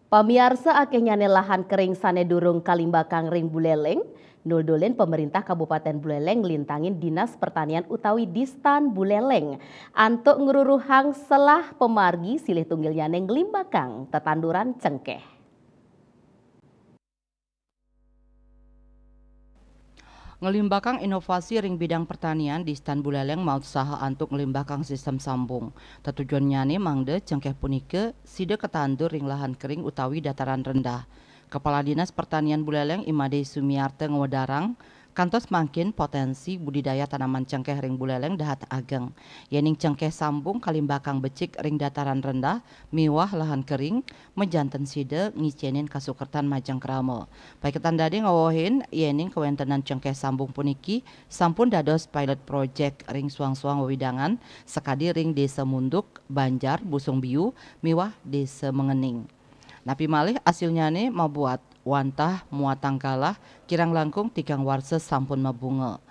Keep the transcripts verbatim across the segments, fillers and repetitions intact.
Pamiarsa, akéhnyané lahan kering sané durung kalimbakang ring Buléléng, nul-nulin pemerintah Kabupaten Buléléng nglintangin Dinas Pertanian utawi Distan Buléléng antuk ngruruhang selah pamargi silih tunggilnyané nglimbakang tetanduran cengkéh. Nglimbakang inovasi ring bidang pertanian, Distan Buléléng mautsaha antuk nglimbakang sistem sambung. Tetujuannyané mangda cengkéh punika sida katandur ring lahan kering utawi dataran rendah. Kepala Dinas Pertanian Buléléng, I Madé Sumiarta, ngwedarang, kantos mangkin potensi budidaya tanaman cengkéh ring Buléléng dahat ageng. Yéning cengkéh sambung kalimbakang becik ring dataran rendah miwah lahan kering, majanten sida ngicénin kasukertan majeng krama. Paiketan dané ngawehin yéning kawéntenan cengkéh sambung puniki sampun dados pilot project ring suang-suang wewidangan, sakadi ring Désa Munduk, Banjar, Busung Biu, miwah Désa Mengening. Napi malih asilnyané mabuat wantah muatang galah, kirang langkung tigang warsa sampun mabunga.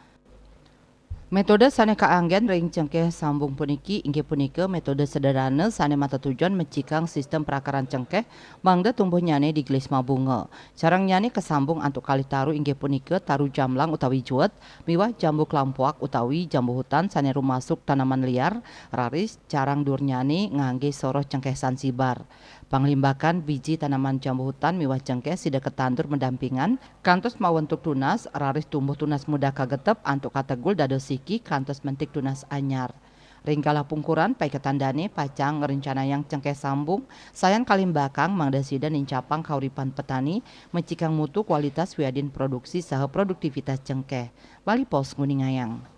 Métoda sané kaanggén ring cengkéh sambung puniki inggih punika métoda sederhana sané matetujon mecikang sistem prakaran cengkéh mangda tumbuhnyané digelis mabunga. Carangnyané kasambung antuk kalih taru inggih punika taru jamblang utawi juet miwah jambu klampuak utawi jambu hutan sané rumasuk tanaman liar, raris carang duurnyané nganggé soroh cengkéh sansibar. Panglimbakan biji tanaman jambu hutan miwah cengkéh sida katandur madampingan, kantos mawentuk tunas, raris tumbuh tunas muda kagetep antuk kategul dados siki kantos mentik tunas anyar. Ring galah pungkuran, paiketan dané pacang ngrencanayang cengkéh sambung sayan kalimbakang mangda sida nincapang kauripan petani, mecikang mutu, kualitas wiadin produksi saha produktivitas cengkéh. Bali Post nguningayang.